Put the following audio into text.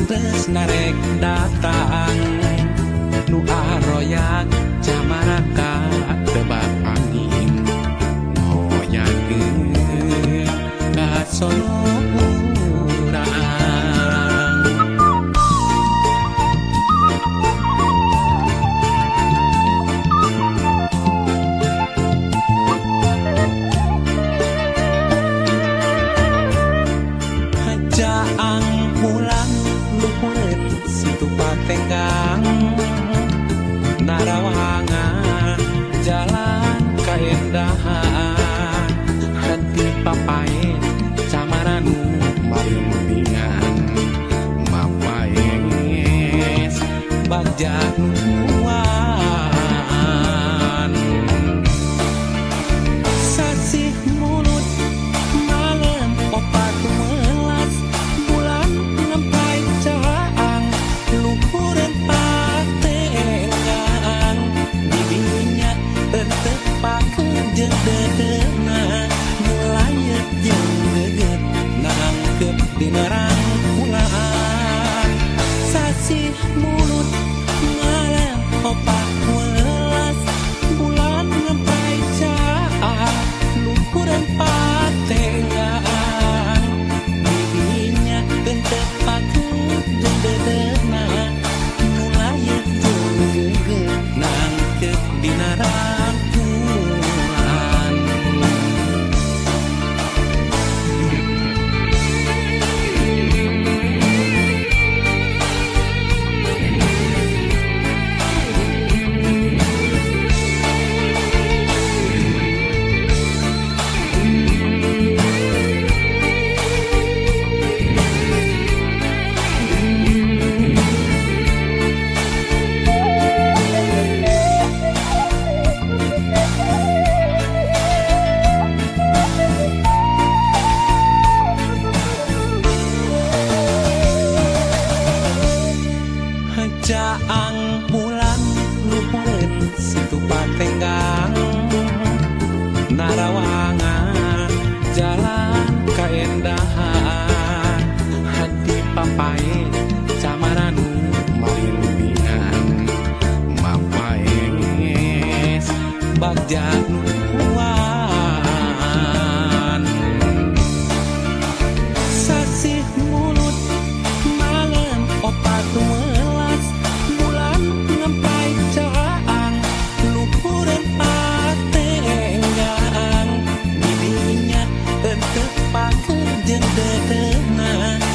Pantes narek datang nu aroyak camaraka tebak angin hoyangkeun ka Solo urang. Jaang pulang luhureun situ patenggang narawangan jalan kaendahan hati papae camaranu marimbingan mapaes bagja nuan sasih mulut malam opat welas bulan ngempai caang luhureun patenggang didinya teu pakeun jeung dedeuna mulayet jeung geget nangkep dina rangkulan sasih mulut malam opat welas bulan ngempai caang luhureun patenggang didinya teu pakeun jeung dedeuna mulayet jeung geget nangkep dina rangkulan. Jaang bulan luhureun situ patenggang narawangan jalan kaendahan hati papae camaranu marimbingan mapaes bagja nuan sasih mulut malam opat welas bulan ngempai caang luhureun patenggang didinya teu pakeun jeung dedeuna.